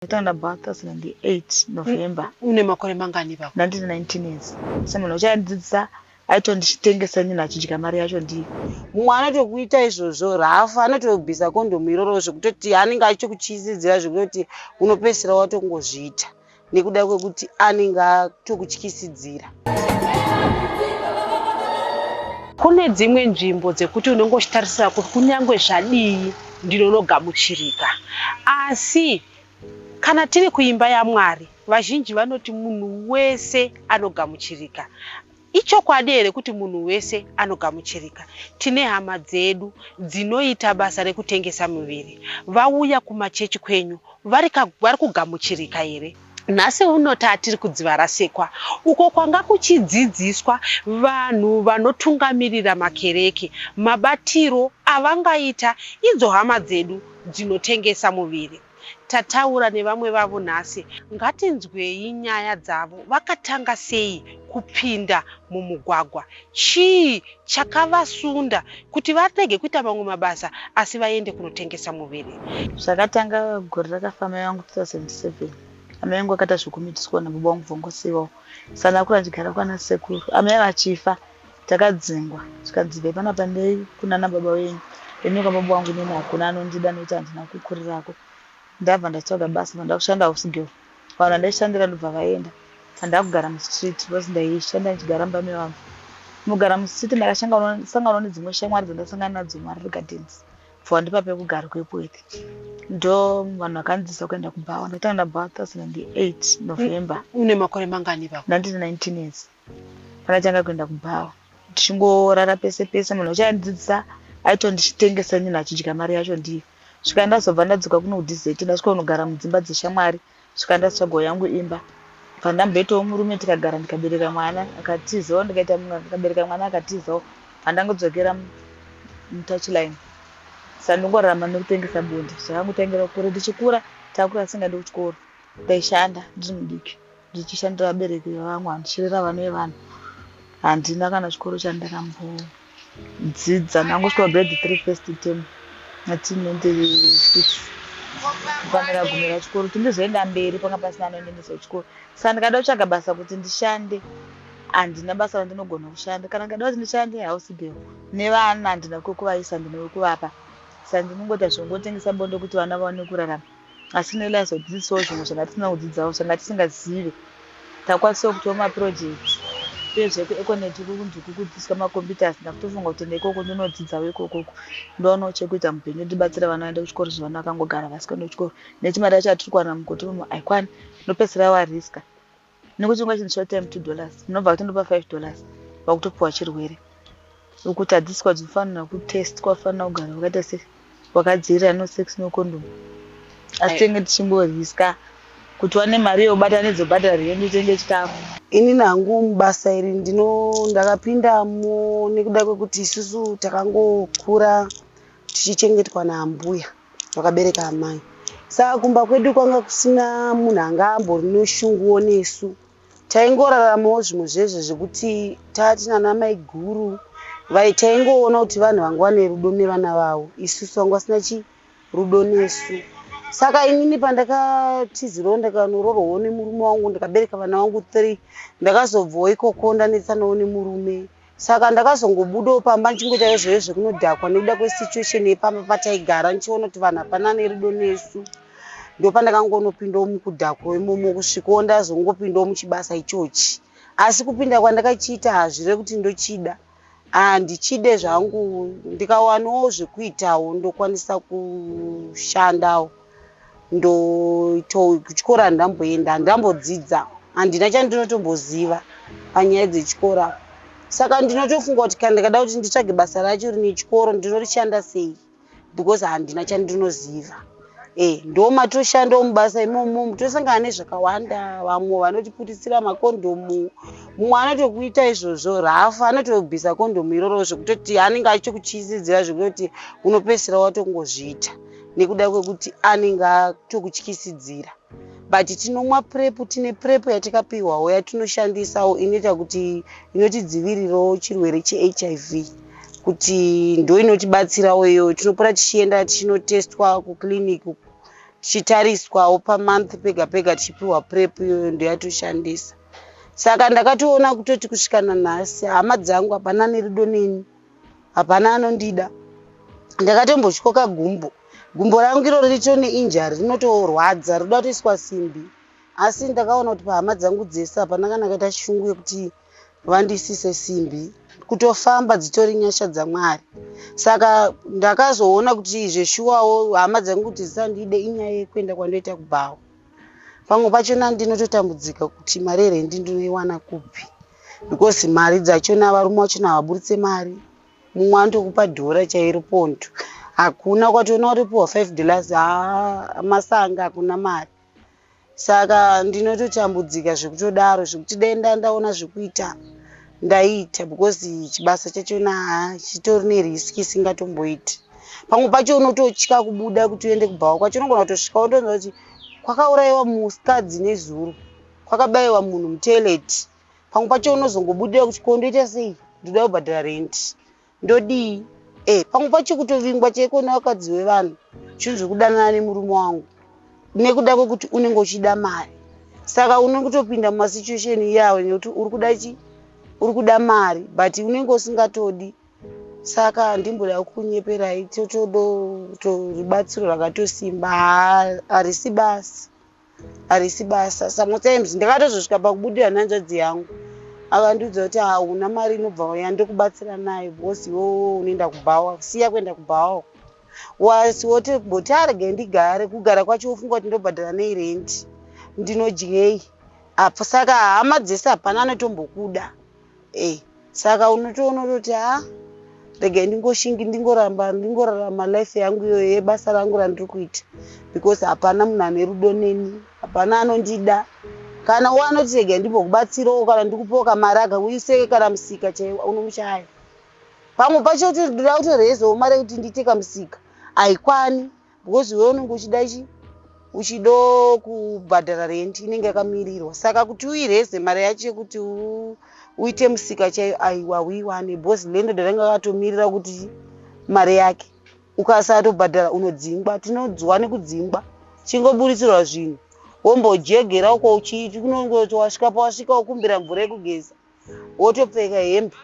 Ndakatanga ndabva 2008 November. Une makore mangani ipapo? Ndandine 19 years. Semunhu uchandidzidzisa aitondichitengesa inini achidya mari yacho ndiye. Mumwe anotokuita izvozvo rafu anotobvisa kondomu iroro zvekutoti anenge achitokutyisidzira zvekutoti unopedzisira watongozviita nekuda kwekuti anenge atokutyisidzira. Kune dzimwe nzvimbo dzekuti unenge uchitarisira kuti kunyange zvadii ndinonogamuchirika. Asi kana tiri kuimba yaMwari, vazhinji vanoti munhu wese anogamuchirika. Ichokwadi here kuti munhu wese anogamuchirika? Tine hama dzedu dzinoita basa rekutengesa miviri. Vauya kumachechi kwenyu vari kugamuchirika here? Nhasi uno tatiri kuDzivarasekwa uko kwanga kuchidzidziswa vanhu vanotungamirira makereke mabatiro avangaita idzo hama dzedu dzinotengesa muviri. Tataura nevamwe vavo nhasi, ngatinzwei nyaya dzavo, vakatanga sei kupinda mumugwagwa, chii chakavasunda kuti varege kuita mamwe mabasa asi vaende kunotengesa muviri. Zvakatanga gore rakafa mai vangu 2007 amai vangu vakaita zvekumitiswa nababa vangu vongosiiwawo saka ndakura ndichigara kwana sekuru amai vachifa takadzingwa zvikanzi ibvai panapa ndei kunana baba venyu ini kwababa vangu inini hakuna anondida nekuti handina kukurirako ndabva ndatsvaga basa bva ndakushanda house girl vanhu vandaishandira ndobva vaenda pandakugara mustreet because ndaishanda ndichigara mumba mevanhu mugara mustreet ndakasanganawo nedzimwe shamwari dzandasangana nadzo muHarare Gardens bva wandipa pekugara kuEpworth ndo vanhu vakandidzidzisa kuenda kubhawa ndakatanga ndabhawa 2008 November. Une makore mangani ipapo? Ndandine 19 years pandakatanga kuenda kubhawa ndichingorara pese pese munhu uchandidzidzisa aitondichitengesa inini achidya mari yacho ndiyo svika ndazobva ndadzoka kuno kudz ndasvika kunogara mudzimba dzeshamwari svika ndatsvagawo yangu imba bva ndamboitawo murume tikagara ndikabereka mwana akatizawo ndikaita mumwe ndikabereka mwana akatizawo bva ndangodzokera mutouchline saka ndongorarama nekutengesa bonde zvakangotangira kure ndichikura takura tisingadi kuchikoro ndaishanda ndiri mudiki ndichishandira vabereki vevamwe handichirera vana vevanhu handina kana chikoro chandakambodzidza ndangosvika grade 3 first term 1996 pandakagumira chikoro kuti ndizoenda mberi panga pasina anondiendesa kuchikoro saka ndikada kutsvaga basa kuti ndishande handina basa randinogona kushanda kana ndikada kuti ndishande house girl nevana handina kwekuvaisa ndine wekuvapa saka ndinongoita zvongotengesa bonde kuti vana vaone kurarama asi Nela azodzidzisawo zvimwe zvanga tisina kudzidzawo zvanga tisingazive takwanisawo kuitawo maprojects uyezve kueconet kunzi kukudzidziswa macomputers ndakutofunga kuti nekoko ndinodzidzawo ikokoko ndowanawo chekuita mupenyu ndibatsira vana vaende kuchikoro zvevana vakangogara vasikaende kuchikoro nekuti mari yacho yatiri kuwana mugoti umu haikwani ndopedzisira wariska nekuti unga chinhu short time $2 unobva kutondopa $5 wakutopiwa chirwere ukuti hadziswa dzinofanira kutestwa fanira kugara wakaita se wakadziirira no sex no condom asi tenge tichingoriska kuti wane mari yeubatanidzo bhadhara rendo utenge chikafu. Inini hangu mubasa iri ndino ndakapindamo nekuda kwekuti isusu takangokura tichichengetwa naambuya vakabereka amai saka kumba kwedu kwanga kusina munhu anga ambori neshunguwo nesu taingoraramawo zvimwe zvezvo zvekuti tatinana maiguru taingoona kuti vanhu vanga vane rudo nevana vavo isusu vanga vasina chi rudo nesu saka inini pandakatizirawo ndakanororwawo nemurume wangu ndikabereka vana vangu 3 ndakazobvawo ikoko ndanetsanawo nemurume saka ndakazongobudawo pamba ndichingoita izvozvo zvekunodhakwa nekuda kwesituation yepamba pataigara ndichiona kuti vanhu hapana nerudo nesu ndopandakangonopindawo mukudhakwa imomo kusvikawo ndazongopindawo muchibasa ichochi asi kupinda kwandakachiita hazvire kuti ndochida handichide zvangu ndikawanawo zvekuitawo ndokwanisa kushandawo ndoitawo kuchikoro handamboenda handambodzidza handina chandinotomboziva panyaya dzechikoro apo saka ndinotofunga kuti kana ndikada kuti nditsvage basa racho rine chikoro ndinorishanda sei because handina chandinoziva e ndo matoshandawo mubasa imomo tosangana nezvakawanda vamwe vanotiputitsira makondomu mumwe anotokuita izvozvo rafu anotobvisa kondomu iroro zvekutoti anenge achitokutyisidzira zvekutoti unopedzisira watongozviita nekuda kwekuti anenge atokutyisidzira but tinomwa prep tine prep yatikapiwawo yatinoshandisawo inoita kuti inotidzivirirawo chirwere cheHIV kuti ndo inotibatsirawo iyoyo tinopota tichienda tichinotestwa kuclinic Tichitariswawo pamonth pega pega, tichipiwa PrEP. Iyoyo ndoyatoshandisa. Saka ndakatoona kutoti kusvika nanhasi hama dzangu hapana nerudo neni, hapana anondida. Ndakatombotyoka gumbo. Gumbo rangu iroro ritori neinjury, rinotorwadza, rinoda kutoiswa simbi, asi ndakaona kuti pahama dzangu dzese hapana kana kaita shungu yekuti vandisise simbi. Kutofamba dzitori nyasha dzaMwari. Saka ndakazoona kuti zveshuwawo hama dzangu kuti dzisandide inyaya yekuenda kwandoita kubhawa. Pamwe pachona ndinototambudzika kuti mari yerendi ndinoiwana kupi, because mari dzachona, varume vachona havaburitse mari. Mumwe anotokupa dhora chairo, pondo hakuna. Ukatoona watopiwa $5, haa, masanga, hakuna mari. Saka ndinototambudzika zvekutodaro, zvekuti dai ndandaona zvekuita ndaiita, because chibasa chachona ha, chitori nerisk isingatomboiti. Pamwe pacho unototya kubuda kuti uende kubhawa kwacho. Unogona kutosvika wotonzwa kuti kwakaurayiwa musikadzi nezuro, kwakabayiwa munhu mutoilet. Pamwe pacho unozongobudira kuti ko ndoita sei, ndoda kubhadhara rent, ndodii? Pamwe pacho kutovingwa chaiko nevakadzi vevanhu, chinzi kudanana nemurume wangu nekuda kwekuti unenge uchida mari. Saka unenge kutopinda mumasituation iyawo nekuti uri kuda chi uri kuda mari, but unenge usingatodi. Saka ndimboda kunyeperai, totodo rubatsiro rwakatosimba. Harisi basa, harisi basa. Sometimes ndakatozosvika pakubudira nehanzvadzi yangu, akandiudza kuti hauna mari inobva yandokubatsira nayo because iwewe unoenda kubhawa, siya kuenda kubhawa. Wasi wototi arege ndigare, kugara kwacho wofunga kuti ndobhadhara nei rendi, ndinodyei apo? Saka hama dzese hapana anotombokuda. Saka unotoona kuti ha, regai ndingoshingi, ndingoramba, ndingorarama life yangu iyoyo yebasa rangu randiri kuita, because hapana munhu ane rudo neni, hapana anondida. Kana wanoti regai ndimbokubatsirawo, kana ndikupiwo kamari akauyise kana musika chaiwo, unomushaya. Pamwe pacho kuti ndoda kutorezawo mari yekuti ndiite kamusika, haikwani, because iwe unenge uchida chi uchido kubhadhara rent inenge yakamirirwa. Saka kuti uireze mari yacho yekuti uite musika chaiyo, aiwa, hauiwane, because landlord anenge akatomirira kuti mari yake. Ukasatobhadhara unodzingwa. Tinodzwa nekudzingwa, chingoburitsirwa zvinhu, wombojegera uko kunongoti wasvika pawasvika, wokumbira mvura yekugeza, wotopfeka hembe,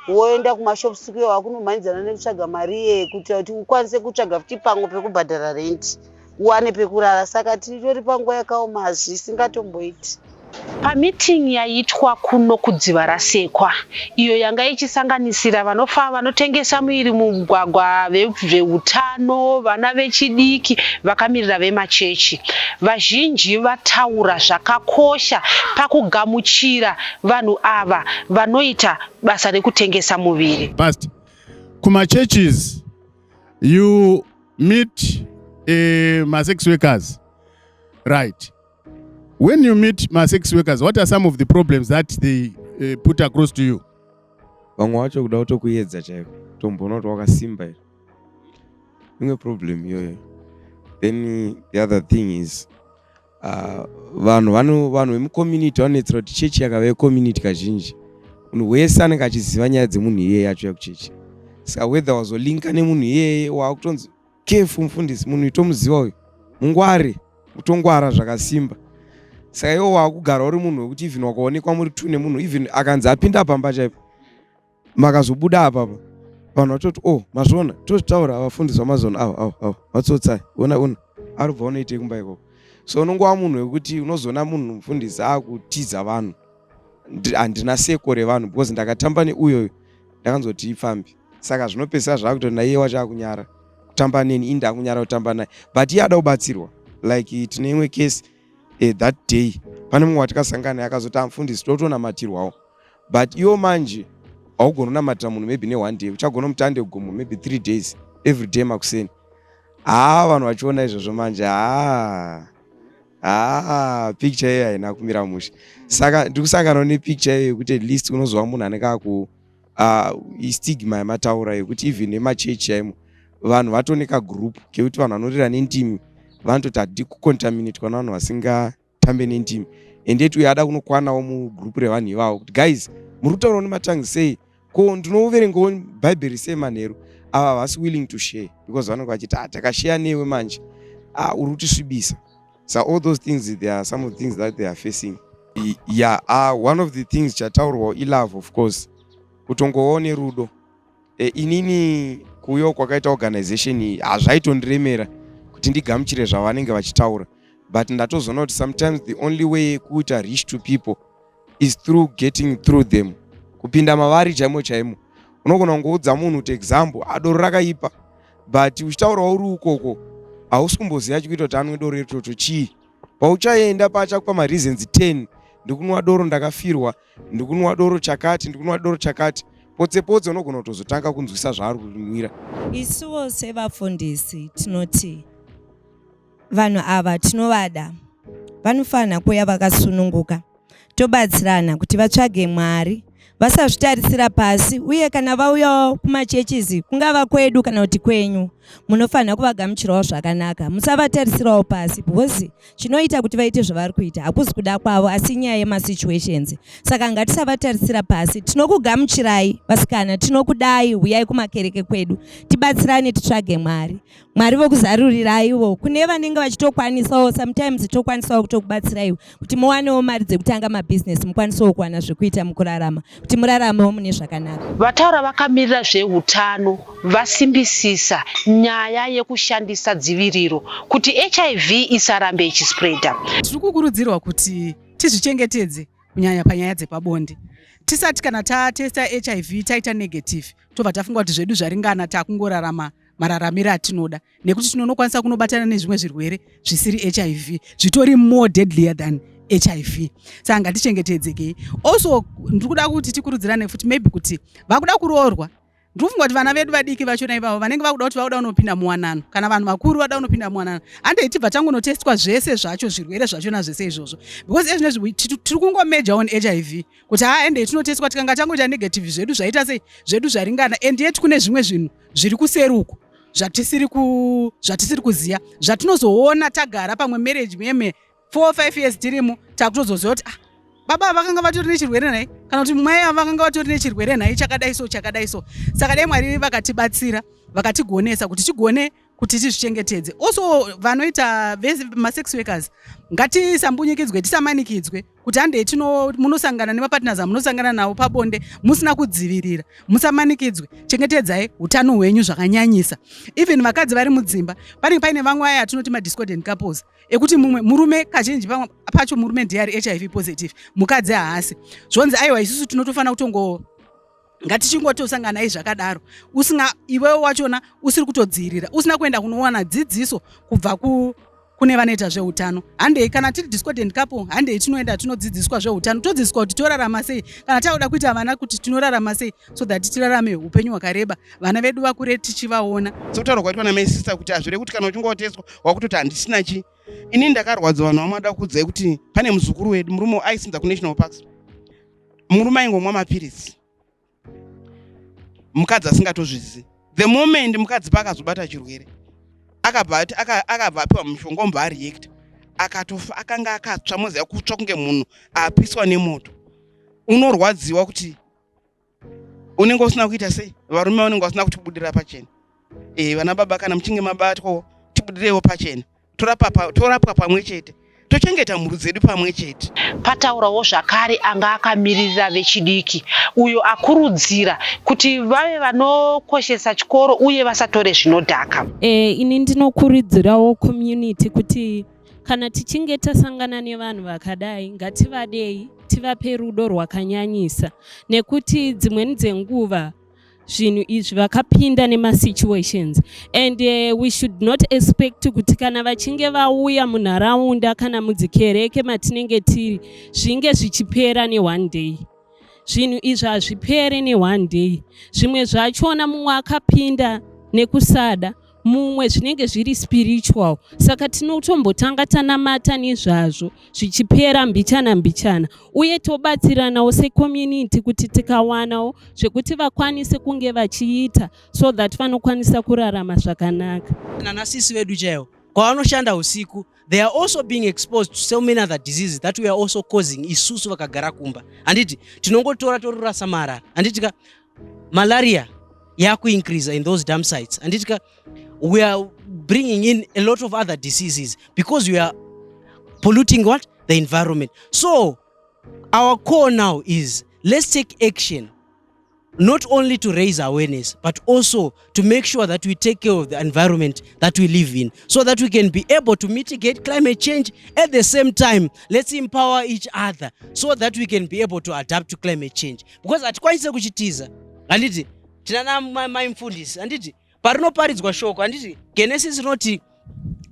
woenda kumashops kuyo wakunomhanyidzana nekutsvaga mari yekuti kuti ukwanise kutsvaga futi pamwe pekubhadhara rent, uwane pekurara. Saka titori panguva yakaoma, hazvisingatomboiti. Pameeting yaitwa kuno kuDziva Rasekwa, iyo yanga ichisanganisira vanofa, vanotengesa muviri mumugwagwa, vezveutano, vana vechidiki vakamirira vemachechi, vazhinji vataura zvakakosha pakugamuchira vanhu ava vanoita basa rekutengesa muviri. Pastor, kuma churches you meet ma sex workers, right? When you meet ma sex workers, what are some of the problems that they put across to you? Vamwe vacho kuda kutokuedza chaiko, tomboona kuti wakasimba here. Imwe problem iyoyo. Then the other thing is vanhu vano vanhu vemucommunity vanonetsera kuti chechi yakava yecommunity, kazhinji munhu wese anenge achiziva nyaya dzemunhu iyeye acho yakuchechi. Saka whether wazolinka nemunhu iyeye, waakutonzi careful, mufundisi, munhu itomuziva uyu, mungware, kutongwara zvakasimba. Saka iwo waakugara uri munhu wekuti even wakaonekwa muri two nemunhu, even akanzi apinda pamba chaipo, makazobuda apapa, vanhu vatoti, "Oh, mazviona, tozvitaura, vafundisi vamazona ava, ava, ava vatsotsai, ona, ona ari kubva unoitei kumba ikoko." So unongova munhu wekuti unozoona munhu mufundisi akutiza vanhu. Handina seko revanhu because ndakatamba neuyoyo, ndakanzoti ipfambi. Saka zvinopedzisira zvakutoti naiye wacho akunyara kutamba neni, ini ndakunyara kutamba naye, but iye ada kubatsirwa. Like tine imwe case, that day pane mumwe watikasangana naye akazoti, "Amufundisi, totonamatirwawo." But iwo manje haugoni kunamatira munhu maybe neone day. Uchagona muti ande kugomo maybe 3 days, every day makuseni. Haa, vanhu vachiona izvozvo manje, haa haa, picture iyoyo haina kumira mushe. Saka ndiri kusanganawo nepicture iyoyo yekuti at least unozova munhu anenge aku istigma yamataura yekuti even nemachechi chaimo vanhu vatone kagroup kekuti vanhu vanorira nendimi vanototi hatidi kucontaminatwa navanhu vasingatambe nendimi. And yet uyo ada kunokwanawo mugroup revanhu ivavo kuti, "Guys, muri kutaurawo nematongues sei? Ko ndinoverengawo Bhaibheri sei manheru?" Ava havasi willing to share because vanenge vachiti, "Ah, takasheya newe manje." Ah, uri kutisvibisa. So all those things, there are some of the things that they are facing. Yeah, one of the things chataurwa ilove, of course, kutongovawo nerudo. Inini kuuyawo kwakaita organization iyi hazvaitondiremera kuti ndigamuchire zvavanenge vachitaura, but ndatozoona kuti sometimes the only way yekuita reach to people is through getting through them, kupinda mavari chaimo chaimo. Unogona kungoudza munhu kuti, example, adoro rakaipa, but uchitaurawo uri ukoko, hausi kumboziva chikuita kuti anwe doro itoto chii. Pauchaenda paachakupa mareasons 10: ndikunwa doro ndakafirwa, ndikunwa doro chakati, ndikunwa doro chakati. Potse potse unogona kutozotanga kunzwisa zvaari kunwira. Isuwo sevafundisi tinoti vanhu ava tinovada, vanofanira kuuya vakasununguka, tobatsirana kuti vatsvage Mwari, vasazvitarisira pasi. Uye kana vauyawo kumachechisi, kungava kwedu kana kuti kwenyu, munofanira kuvagamuchirawo zvakanaka, musavatarisirawo pasi, because chinoita kuti vaite zvavari kuita hakuzi kuda kwavo, asi inyaya yemasituations. Saka ngatisavatarisira pasi. Tinokugamuchirai vasikana, tinokudai, uyai kumakereke kwedu, tibatsirane, titsvage Mwari. Mwari vokuzaruriraiwo kune vanenge vachitokwanisawo. Sometimes tokwanisawo kutokubatsiraiwo kuti muwanewo mari dzekutanga mabhizinesi, mukwanisewo kuwana zvekuita mukurarama, kuti muraramewo mune zvakanaka. Vataura vakamirira zveutano vasimbisisa nyaya yekushandisa dziviriro kuti HIV isarambe ichispreada. Tiri kukurudzirwa kuti tizvichengetedze, kunyanya panyaya dzepabonde. Tisati kana tatesta HIV taita negative, tobva tafunga kuti zvedu zvaringana, takungorarama mararamiro atinoda, nekuti tinonokwanisa kunobatana nezvimwe zvirwere zvisiri HIV, zvitori more deadlier than HIV. Saka ngatichengetedzekei. Also ndiri kuda kuti tikurudzirane futi, maybe kuti vakuda kuroorwa, ndiri kufunga kuti vana vedu vadiki vachona ivavo vanenge vakuda kuti vakuda kunopinda muwanano, kana vanhu vakuru vada kunopinda muwanano, handei tibva tangonotestwa zvese zvacho, zvirwere zvachona zvese izvozvo, because ezvinezvi tiri kungomeja on HIV kuti haa, endei tinotestwa, tikanga tangoita negative zvedu zvaita sei, zvedu zvaringana. And yet kune zvimwe zvinhu zviri kuseri uku zvatisiri kuziva, zvatinozoona tagara pamwe marriage meme 4 5 years tirimo, takutozoziva kuti ah, baba vakanga vatori nechirwere nhai, kana kuti mai ava vakanga vatori nechirwere nhai, chakadai so, chakadai so. Saka dai Mwari vakatibatsira, vakatigonesa kuti tigone kuti tizvichengetedze. Also vanoita masex workers, ngatisambunyikidzwe, tisamanikidzwe kuti handei tino munosangana nemapartners amunosangana navo pabonde musina kudzivirira. Musamanikidzwe, chengetedzai utano hwenyu zvakanyanyisa. Even vakadzi vari mudzimba, panenge paine vamwe aya atinoti madiscordant couples, ekuti mumwe murume, kazhinji pacho murume ndiye ari HIV positive, mukadzi haasi. Zvonzi aiwa, isusu tinotofanira kutongo ngatichingotosangana zvakadaro, usina iwewe wachona usiri kutodzivirira, usina kuenda kunowana dzidziso kubva kune vanoita zveutano. Handei, kana tiri discordant couple, handei tinoenda tinodzidziswa zveutano, todzidziswa kuti torarama sei kana takuda kuita vana, kuti tinorarama sei so that tirarame upenyu hwakareba, vana vedu vakure tichivaona. Sekutaura kwaitwa namaisista kuti hazvireve kuti kana uchinge watestwa wakutoti handisina chi. Inini ndakarwadza. Vanhu vamwe vada kuudzai kuti pane muzukuru wedu, murume aisinza kuNational Parks, murume aingomwa mapiritsi, mukadzi asingatozvizivi. The moment mukadzi paakazobata chirwere, akabva ati akabva apiwa mushonga, omubva areacta, akatofa. Akanga akatsva, moziva kutsva kunge munhu apiswa nemoto. Unorwadziwa kuti unenge usina kuita sei, varume vanenge vasina kutibudira pachena. Vana baba, kana muchinge mabatwawo, tibudirewo pachena, torapwa pamwe chete, tochengeta mhuri dzedu pamwe chete. Pataurawo zvakare anga akamiririra vechidiki, uyo akurudzira kuti vave vanokoshesa chikoro uye vasatore zvinodhaka. Ini ndinokurudzirawo community kuti kana tichinge tasangana nevanhu vakadai, ngativadei, tivape rudo rwakanyanyisa, nekuti dzimweni dzenguva zvinhu izvi vakapinda nemasituations, and we should not expect kuti kana vachinge vauya munharaunda kana mudzikereke matinenge tiri, zvinge zvichipera neone day. Zvinhu izvi hazvipere neone day. Zvimwe zvachona mumwe akapinda nekusada, mumwe zvinenge zviri spiritual, saka tinotombotanga tanamata nezvazvo zvichipera mbichana mbichana, uye tobatsiranawo secommunity kuti tikawanawo zvekuti vakwanise kunge vachiita so that vanokwanisa kurarama zvakanaka. Nanasisi vedu chaivo kwavanoshanda usiku, they are also being exposed to so many other diseases that we are also causing isusu vakagara kumba. Handiti tinongotora tororasa marara? Handiti ka malaria yakuincreasa in those dump sites? Handiti ka we are bringing in a lot of other diseases because we are polluting what? The environment. So our call now is, let's take action, not only to raise awareness, but also to make sure that we take care of the environment that we live in, so that we can be able to mitigate climate change. At the same time, let's empower each other so that we can be able to adapt to climate change, because hatikwanise kuchitiza, handiti? Tinana mai mufundisi, handiti? Parinoparidzwa shoko, handiti? Genesis rinoti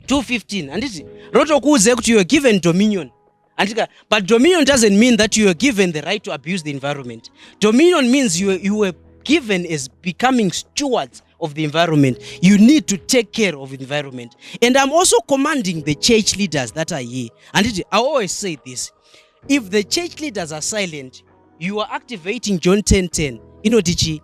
215, handiti? Rinotokuudzai kuti you are given dominion, handika? But dominion doesn't mean that you are given the right to abuse the environment. Dominion means you were given as becoming stewards of the environment. You need to take care of the environment. And I'm also commanding the church leaders that are here, and I always say this: if the church leaders are silent, you are activating John 10 10. Inoti chii?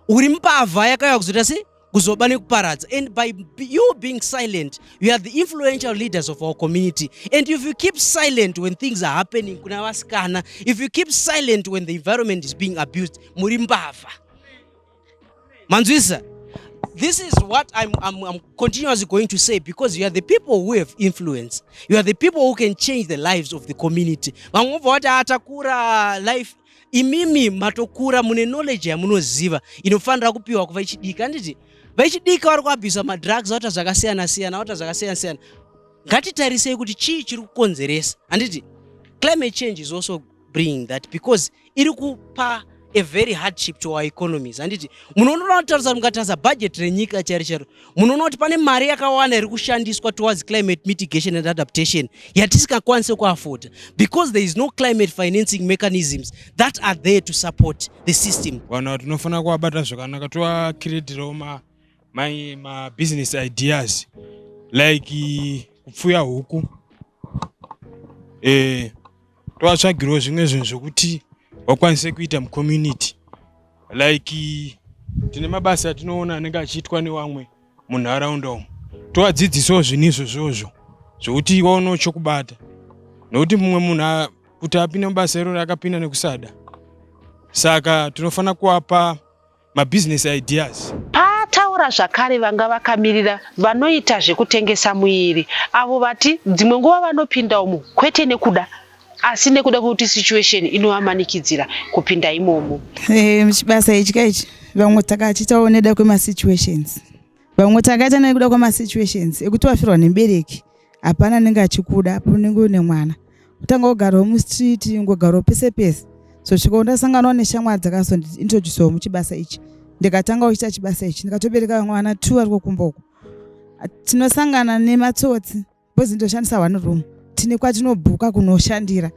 Uri mbavha yakauya kuzoita sei? Kuzoba nekuparadza. And by you being silent, you are the influential leaders of our community, and if you keep silent when things are happening kuna vasikana, if you keep silent when the environment is being abused, muri mbavha. Manzwisa? This is what I'm continuously going to say, because you are the people who have influence. You are the people who can change the lives of the community. Vamwe vobva vati atakura life. Imimi matokura, mune knowledge yamunoziva inofanira kupiwa kuvechidiki, handiti? Vechidiki vari kuabhusa madrugs, vaita zvakasiyana siyana, vaita zvakasiyana siyana. Ngatitarisei kuti chii chiri kukonzeresa, handiti? Climate change is also bringing that, because iri kupa a very hardship to our economies, handiti? Munoona kutarisa, mukatarisa budget renyika chairo chairo, munoona kuti pane mari yakawanda iri kushandiswa towards climate mitigation and adaptation yatisingakwanisi kuafforda, because there is no climate financing mechanisms that are there to support the system. Vanhu ava tinofanira kuvabata zvakanaka, tovacreatirawo mabusiness ideas like kupfuya huku, tovatsvagirawo zvimwe zvinhu zvokuti vakwanise kuita mucommunity. Like tine mabasa atinoona anenge achiitwa nevamwe munharaunda umu, tovadzidzisawo zvinhu izvozvozvo zvokuti vaonewo chokubata, nokuti mumwe munhu kuti apinde mubasa iroro akapinda nekusada. Saka tinofanira kuvapa mabusiness ideas. Pataura zvakare vanga vakamirira vanoita zvekutengesa muviri, avo vati dzimwe nguva vanopinda umu kwete nekuda, asi nekuda kwekuti situation inovamanikidzira kupinda imomo. Chibasa ichi kaichi, vamwe takachiitawo neda kwemasituations, vamwe takaita nekuda kwemasituations ekuti wafirwa nemubereki, hapana anenge achikuda, apo unenge une mwana, utanga kugarawo mustreet, ngogarawo pese pese. So svika ndasanganawo neshamwari dzakazondiintroducewo muchibasa ichi, ndikatanga kuchiita chibasa ichi, ndikatobereka vamwe vana two vari kukumba uko. Tinosangana nematsotsi because ndoshandisa one room, tine kwatinobhuka kunoshandira.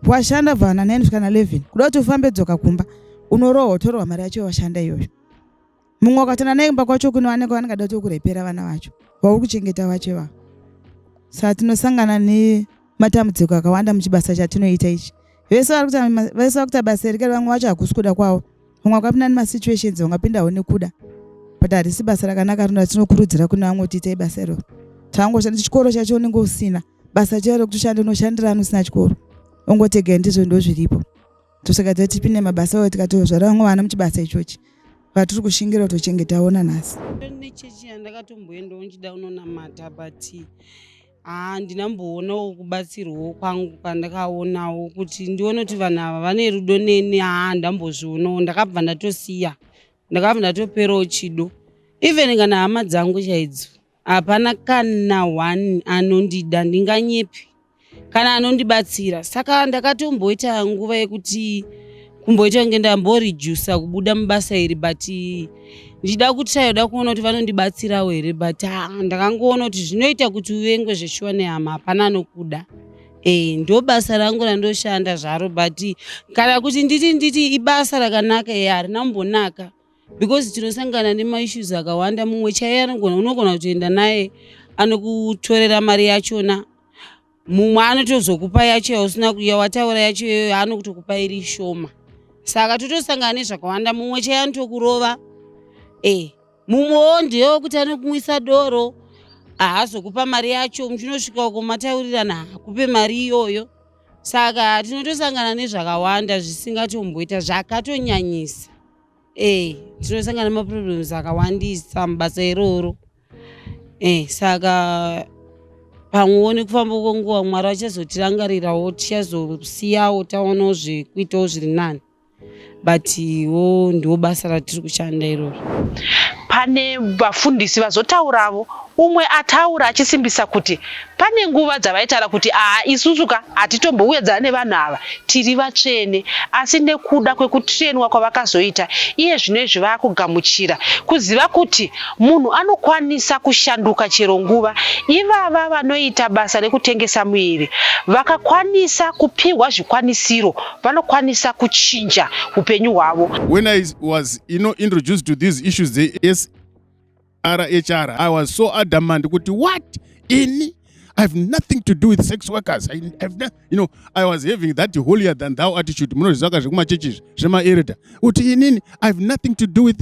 Washanda bva na 9 kusvika na11, kuda kuti ufambe dzoka kumba, unorohwa, utorwa mari yacho washanda iyoyo. Mumwe ukatana naye kumba kwacho kuno, vanenge vanongada kutokurepera vana vacho vauri kuchengeta vacho ivavo. Saka tinosangana nematambudziko akawanda muchibasa chatinoita ichi. Vese vari kuita basa iri kare, vamwe vacho hakusi kuda kwavo, vamwe vakapinda nemasituations, vangapindawo nekuda, but harisi basa rakanaka rino ratinokurudzira kune vamwe kuti itai basa iroro. Tangoshanda chikoro chacho unenge usina basa chairo kuti ushande, unoshandira usina chikoro, ongotega ndizvo ndo zviripo. Tosaka tatipinde mabasa ayo, tikatozvara vamwe vana muchibasa ichochi vatiri kushingira kutochengetawo nanhasi. Nechechi yandakatomboendawo ndichida kunonamata, but haa, ndinamboonawo kubatsirwawo kwangu kwandakaonawo kuti ndione kuti vanhu ava vane rudo neni. Haa, ndambozvionawo, ndakabva ndatosiya, ndakabva ndatoperawo chido. Even kana hama dzangu chaidzo, hapana kana one anondida, ndinganyepi, kana anondibatsira. Saka ndakatomboita nguva yekuti kumboita kunge ndamboredusa kubuda mubasa iri, but ndichida kutraya kuona kuti vanondibatsirawo here, but ha, ndakangoona kuti zvinoita kuti uvengwe zveshuwa nehama, hapana anokuda. Ndo basa rangu randoshanda zvaro, but kana kuti nditi ibasa rakanaka, harina kumbonaka, because tinosangana nemaissues akawanda. Mumwe chaiye anogona, unogona kutoenda naye, anokutorera mari yachona. Mumwe anotozokupa yacho yausina yawataura yacho iyoyo, anokutokupa iri shoma. Saka totosangana nezvakawanda. Mumwe chaiye anotokurova. Mumwewo ndewekuti anokumwisa doro, haazokupa mari yacho. Muchinosvika uko mataurirana, hakupe mari iyoyo. Saka tinotosangana nezvakawanda zvisingatomboita, zvakatonyanyisa. Tinosangana nemaproblems akawandisa mubasa iroro. Eh, saka pamwewo nekufamba kwenguva Mwari vachazotirangarirawo, tichazosiyawo taonawo zvekuitawo zviri nani, but wo ndiwo basa ratiri kushanda iroro. Pane vafundisi vazotauravo, umwe ataura achisimbisa kuti pane nguva dzavaitaura kuti aa isusu ka hatitombouedzana nevanhu ava tiri vatsvene, asi nekuda kwekutrenwa kwavakazoita iye zvino izvi vakugamuchira kuziva kuti munhu anokwanisa kushanduka chero nguva. Ivava vanoita basa rekutengesa muviri vakakwanisa kupihwa zvikwanisiro vanokwanisa kuchinja upenyu hwavo. When I was introduced to these issues, the SRHR, I was so adamant kuti what? Ini? I have nothing to do with sex workers. I have no, I was having that holier than thou attitude. Munozviziva zvekumachechi zvemaereda. Kuti inini, I have nothing to do with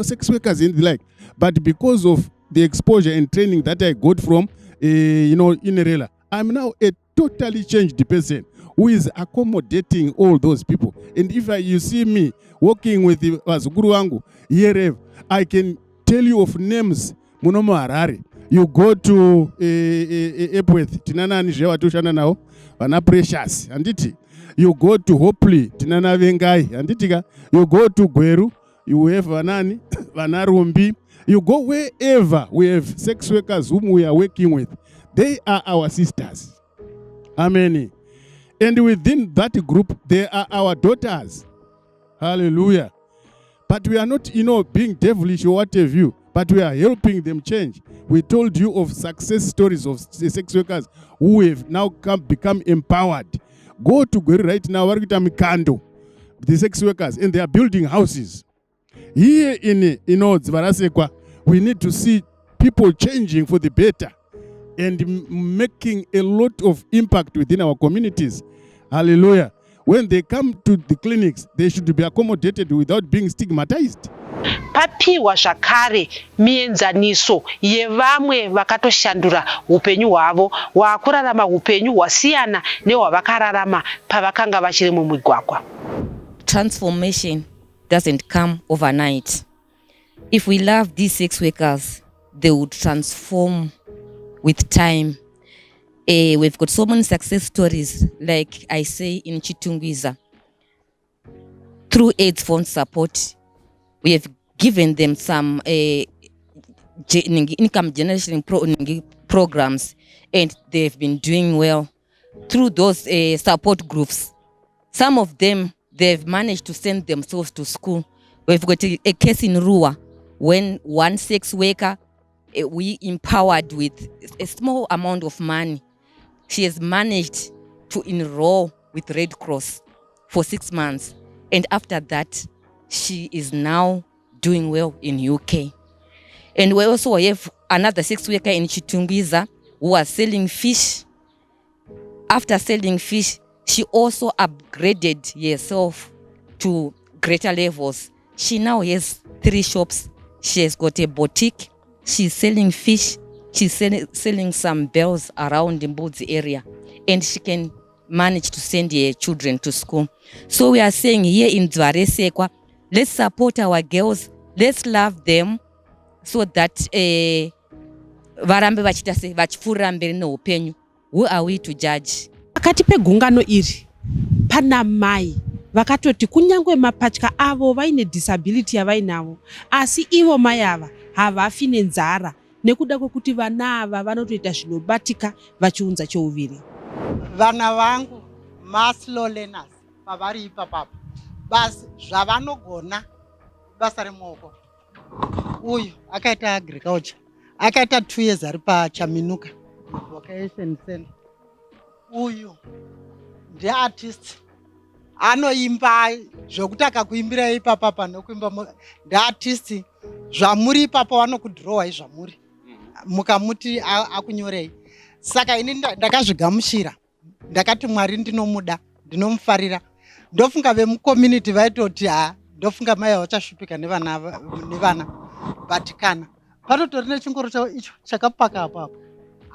sex workers and the like. But because of the exposure and training that I got from Inerela, I'm now a totally changed person who is accommodating all those people. And if you see me working with vazukuru vangu here, I can tell you of names muno muHarare. You go to Epworth, tinanani zve vatoshanda navo, vana Precious, handiti? You go to Hopley, tinana Vengai, handiti ka? You go to Gweru, you have vanani, vana Rumbi. You go wherever we have sex workers whom we are working with, they are our sisters. Amen. And within that group, they are our daughters. Hallelujah. But we are not being devilish or what have you, but we are helping them change. We told you of success stories of sex workers who have now become empowered. Go to Gweru right now, vari kuita mikando, the sex workers, and they are building houses. Here in Dzivarasekwa, we need to see people changing for the better and making a lot of impact within our communities. Hallelujah. When they come to the clinics, they should be accommodated without being stigmatized. Papiwa zvakare mienzaniso yevamwe vakatoshandura upenyu hwavo, waakurarama upenyu hwasiyana nehwavakararama pavakanga vachiri mumigwagwa. Transformation doesn't come overnight. If we love these sex workers, they would transform with time. We've got so many success stories, like I say, in Chitungwiza. Through AIDS Fund support, we have given them some income generation programs, and they've been doing well. Through those support groups, some of them, they've managed to send themselves to school. We've got a case in Ruwa when one sex worker we empowered with a small amount of money. She has managed to enroll with Red Cross for 6 months. And after that, she is now doing well in UK. And we also have another sex worker in Chitungwiza who was selling fish. After selling fish, she also upgraded herself to greater levels. She now has 3 shops. She has got a boutique. She's selling fish. She's selling some bells around the Mbudzi area. And she can manage to send her children to school. So we are saying here in Dzivarasekwa, let's support our girls. Let's love them so that varambe vachiita se vachipfuurira mberi neupenyu. Who are we to judge? Pakati pegungano iri pana mai vakatoti kunyange mapatya avo vaine disability yavainavo, asi ivo mai ava havafi nenzara nekuda kwekuti vana ava vanotoita zvinobatika vachiunza chouviri. Vana vangu maslow learners pavari ipapapa, basi zvavanogona basa remaoko. Uyu akaita agriculture, akaita 2 years ari paChaminuka Vocation Center. Uyu ndeartist, anoimba zvokuti akakuimbirai ipapapa nokuimba ndeartist. Zvamuri ipapo vanokudhirowai zvamuri mukamuti akunyorei. Saka ini ndakazvigamuchira, ndakati Mwari ndinomuda, ndinomufarira. Ndofunga vemucommunity vaitoti ha, ndofunga mai vachashupika nevana, but kana panotori nechingoro chavo icho chakapaka apapo,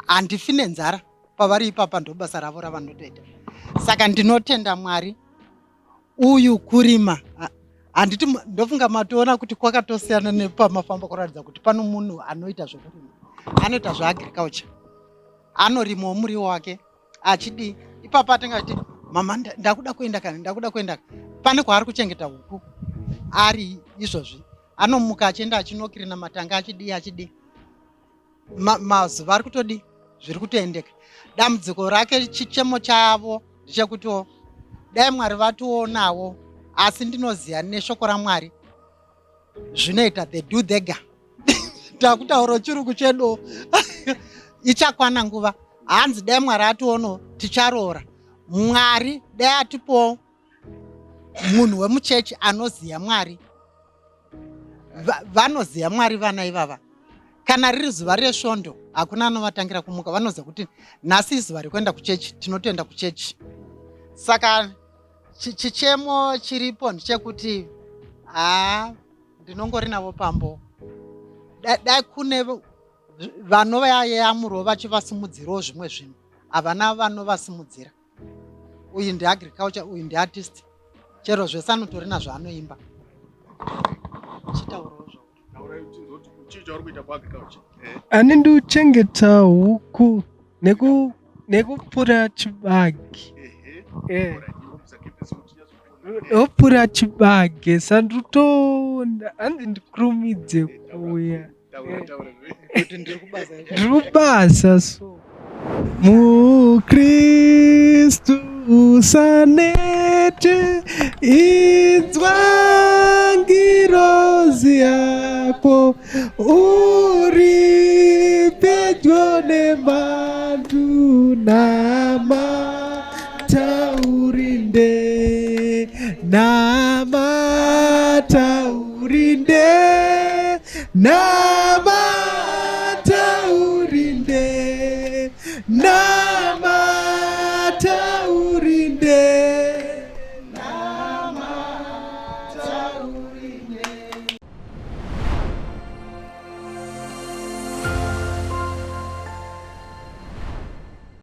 handifi nenzara pavari ipapa, ndo basa ravo ravanotoita. Saka ndinotenda Mwari. Uyu kurima handiti ndofunga matoona kuti kwakatosiyana nepamafamba, kuratidza kuti pano munhu anoita zvokurima. Anoita zveagriculture, anorimawo muriwo wake achidii ipapo atenga achiti mama ndakuda kuenda kani, ndakuda kuenda. Pane kwaari kuchengeta huku ari izvozvi, anomuka achienda achinokirina matanga achidii achidii. Mazuva ari kutodii, zviri kutoendeka. Dambudziko rake, chichemo chavo ndechekutiwo dai Mwari vationawo, asi ndinoziva neshoko raMwari zvinoita the do thega. Takutaura chirungu chedu, ichakwana nguva. Hanzi dai Mwari ationo ticharoora. Mwari dai atipowo munhu wemuchechi anoziva Mwari. Vanoziva Mwari vana ivava. Kana riri zuva resvondo, hakuna anovatangira kumuka. Vanoziva kuti nhasi izuva rekuenda kuchechi, tinotoenda kuchechi. Saka chichemo chiripo ndechekuti haa, ndinongori navo pambo. Dai kune vanovayamurawo vachivasimudzirawo zvimwe zvinhu. Havana vanovasimudzira. Uyu ndeagriculture, uyu ndeartist, chero zvese anotori nazvo, anoimba. Chitaurawo zvao. Ani ndiuchengeta huku nekupura chibage. Opura chibage sandutoona hanzi ndikurumidze kuuya. Ndiri kubasa so. Mukristu usanete, inzwa ngirozi yako, uri pedyo nemhandu, namata urinde, namata urinde, namata.